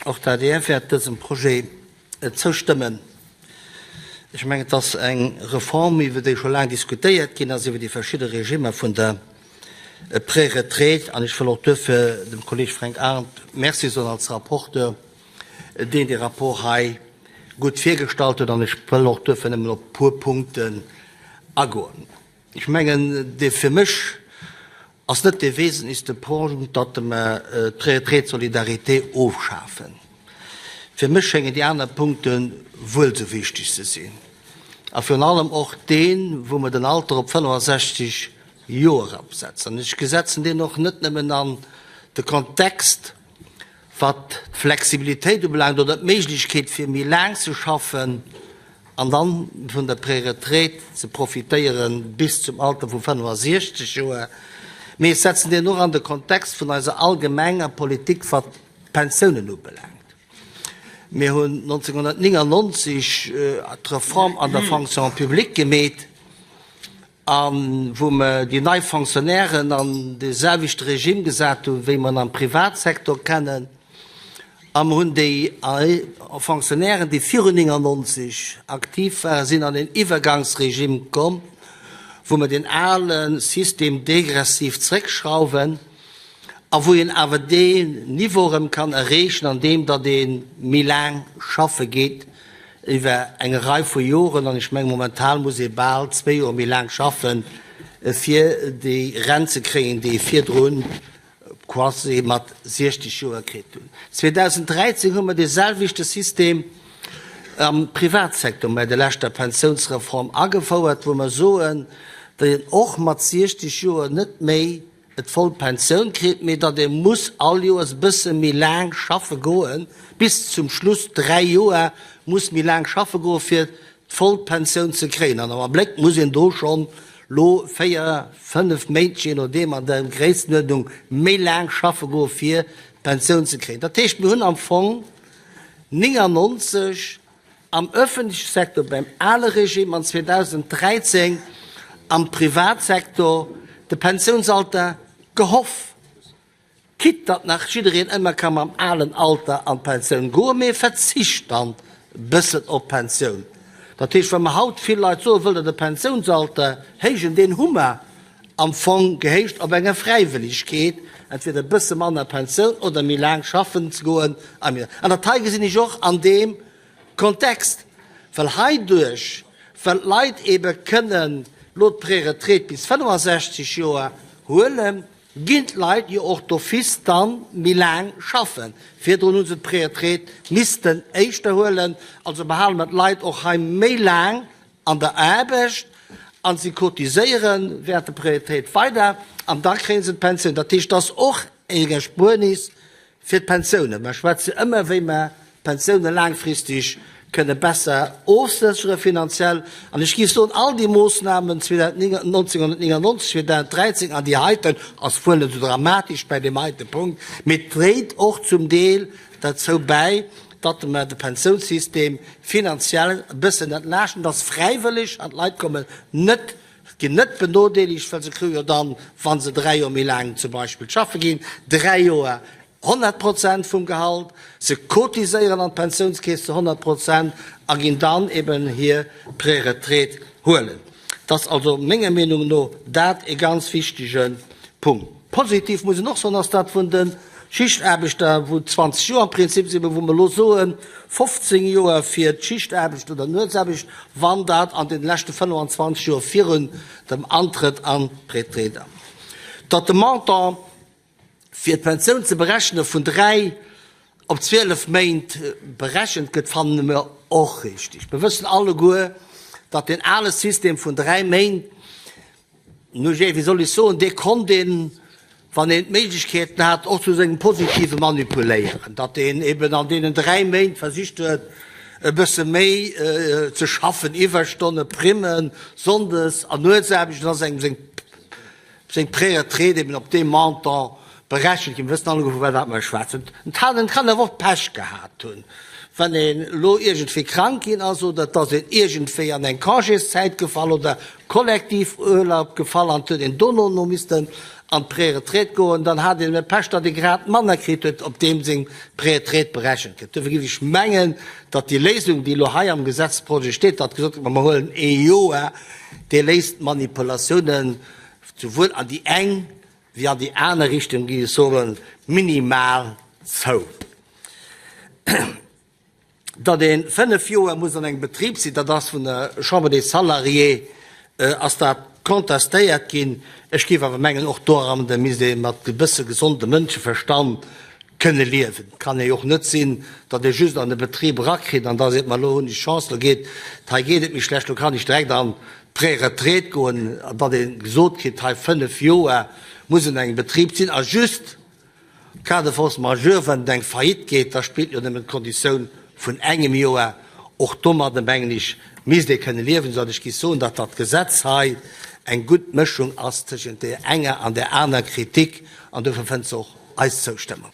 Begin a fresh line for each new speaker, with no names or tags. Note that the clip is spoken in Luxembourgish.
Och d'ADR wäert dësem Projet zoustëmmen. Ech mengen, et ass eng Reform, iwwer déi scho laang diskutéiert ginn ass, iwwer déi verschidde Regimmer vun der Préretraite. An ech wëll och duerfir dem Kolleeg Fränk Arndt Merci soen als Rapporteur, deen dee Rapport hei gutt virgestallt huet. An ech wëll och duerfir nëmmen op e puer Punkten agoen. Ech mengen, dee fir mech ass net dee wesentlechste Punkt, datt mer d'Retraite de solidarité ofschafen. Fir mech schéngen déi aner Punkte wuel esou wichteg ze sinn, a virun allem och deen, wou mer den Alter op 65 Joer eropsetzen. An ech setzen deen och net nëmmen an de Kontext, wat d'Flexibilitéit ubelaangt oder d'Méiglechkeet fir méi laang ze schaffen an dann vun der Préretraite ze profitéiere bis zum Alter vu 65 Joer, mee ech setzen deen och an de Kontext vun eiser allgemenger Politik wat d'Pensiounen ubelaangt. Mir hunn 1999 d'Reform an der Fonction publique gemeet. A wou mer déi nei Fonctionnairen an dee selwechte Regime gesat hunn, wéi mer en am Privatsektor kennen, a mer hunn déi Fonctionnairen, déi virun 99 aktiv waren, sinn an een Iwwergangsregime komm, wou mer deen ale System degressiv zréckschrauwen a wou een awer deen Niveau erëm kann erreechen, an deem datt ee méi laang schaffe geet, Iwwer eng Rei vu Joren, an ech mengen momentan muss ee bal zwéi Joer méi laang schaffen, fir déi Rent ze kréien, déi ee virdru quasi mat 60 Joer kritt hunn. 2013 hu mer dee selwechte System am Privatsecteur bei der leschter Pensiounsreform agefouert, wou mer soen, datt een och mat 60 Joer net méi d'voll Pensioun kritt, mee datt ee muss all Joers e bësse méi laang schaffe goen, bis zum Schluss 3 Joer muss méi laang schaffe goen, fir d'voll Pensioun ze kréien. An am Abléck muss een do schonn lo 4, 5 Méint, jee nodeem an der Gréisstenuerdnung, méi laang schaffe goen, fir d'Pensioun ze kréien. Dat heescht, mir hunn am Fong 99 am öffentleche Secteur beim ale Regime an 2013 am Privatsektor de Pensiounsalter gehoff, quitte datt nach jiddereen ëmmer ka mam alen Alter an d'Pensioun goen, mee e verzicht dann e bëssen op d'Pensioun. Dat heescht, wa mer haut vill Leit soen, wëllt Der de Pensiounsalter héijen, deen hu mer am Fong gehéicht op enger Fräiwëllegkeet, entweder e bësse manner Pensioun oder méi laang schaffen ze goen. An dat hei gesinn ech och an deem Kontext, well heiduerch, well d'Leit ebe kënnen lo d'Preretraite bis 65 Joer huelen, ginn d'Leit jo och d'office dann méi laang schaffen. Virdrun hu se d'Preretraite missten éischter huelen. Also behale mer d'Leit och hei méi laang an der Aarbecht an si cotiséiere während der Preretraite weider an da kréie se d'Pensioun. Dat heescht, dat ass och eng Erspuernis fir d'Pensiounen. Mer schwätze ëmmer, wéi mer d'Pensioune laangfristeg kënne besser ofséchere finanziell. An ech géif soen, all déi Moossnamen 1999, 2013 an déi heiten, ass wuel net esou dramatesch bäi deem heite Punkt, mee dréit och zum Deel derzou bäi, datt mer de Pensiounssystem finanziell e bëssen entlaaschten. Dat ass fräiwëlleg an d'Leit kommen net, ginn net benodeelegt, well se kréie jo dann, wa se dräi Joer méi laang zum Beispill schaffe ginn, dräi Joer 100 Prozent vum Gehalt. Se cotiséieren an d'Pensiounskeess zu 100 Prozent a ginn dann eben hir Préretraite huelen. Dat ass also menger Meenung no dat e ganz wichtege Punkt. Positiv muss een och soen, ass dat vun de Schichtaarbechter, wou 20 Joer am Prinzip sinn, mä wou mer elo soen, 15 Joer fir d'Schichtaarbecht oder Nuetsaarbecht, wann dat an deene leschte 25 Joer virun dem Antrëtt an d'Retraite ass. Datt de Montant fir d'Pensioun ze berechne vun 3 op 12 Méint berechent gëtt, fanne mer och richtig. Mer wëssen alleguer, datt deen ale System vun 3 Méint, nu jee, wéi soll ech soen, dee konnt een, wann een d'Méiglechkeeten hat, och zu sengem Positive manipuléieren, datt een eben an deenen 3 Méint versicht huet, e bësse méi ze schaffen, Iwwerstonne, Primmen, Sonndes an Nuetsaarbecht, an ass engem seng Seng Préretraite eben op deem Montant berechent ginn. Mir wëssen alleguer, vu wat mer schwätzen. En kann awer och Pech gehat hunn. Wann een elo iergendwéi krank ginn ass oder et ass een iergendwéi an eng Congészäit gefall oder Kollektivurlaub gefall an et huet een dono no missten an d'Preretraite goen, dann hat een e Pech, datt ee grad manner kritt huet, op deem seng Preretraite berechent gëtt. Duerfir géif ech mengen, datt déi Léisung, déi elo hei am Gesetzprojet steet, datt gesot gëtt, ma mer huelen ee Joer, dee léist d'Manipulatiounen souwuel an déi eng wéi an déi aner Richtung, géif ech soen, minimal zou. Datt ee 5 Joer muss an engem Betrib sinn, dat ass vun der Chambre des Salariés ass dat contestéiert ginn. Ech géif awer mengen, och doranne misst ee mat e bësse gesondem Mënscheverstand kënne liewen. Et kann ee jo och net sinn, datt ee just an e Betrib erakritt an da seet, ma elo hunn ech Chance, elo geet, hei geet et méi schlecht, elo kann ech direkt an d'Preretraite goen, an datt ee gesot kritt, hei 5 Joer muss en engem Betrib sinn a just Cas de force majeure, wann et eng Faillite geet, da spillt jo nëmmen d'Konditioun vun engem Joer. Och domadde, mengen ech, misst ee kënne liewen, soudatt ech géif soen, datt dat Gesetz hei eng gutt Mëschung ass tëschent där enger an där aner Kritik, an dofir fënnt se och eis Zoustëmmung.